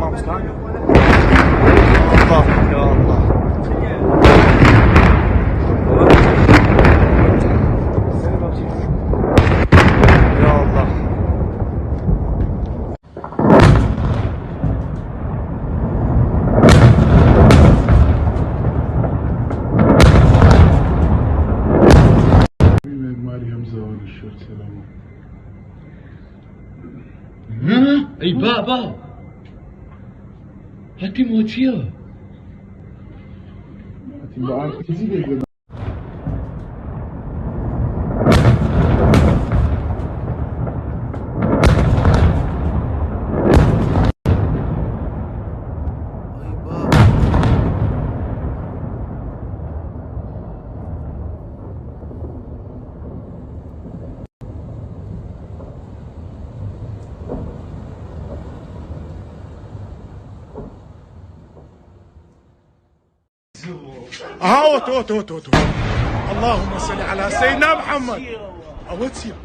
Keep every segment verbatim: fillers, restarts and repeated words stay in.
Allah, ya Allah. Ya Allah. Meryem Zavalişir, selam. Hı? Ey, ba, ba. Hatî moçiya. Hatî ba, artık bizi de Aha, oto, oto, oto, oto. Allahümme salli ala seyyidina Muhammed. Awetiya.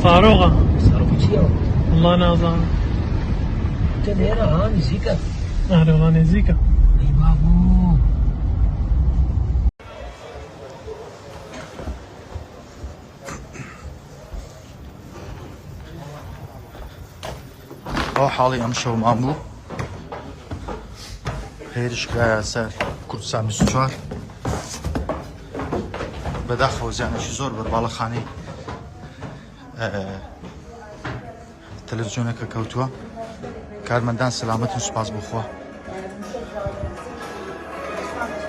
Saroxa. Saroxa çi ya? Allah nazan. Te nêra ha, nêzîk e. Are, valla nêzîk e. Ey babo. Ew halê em şew man bû. Hêrişka ser Kurdistan bîst û çar. Bedaxew ziyanekî zor bir balixanê, e, televizyoneke kewtû. Karmendan selamet in, spas bo Xwe.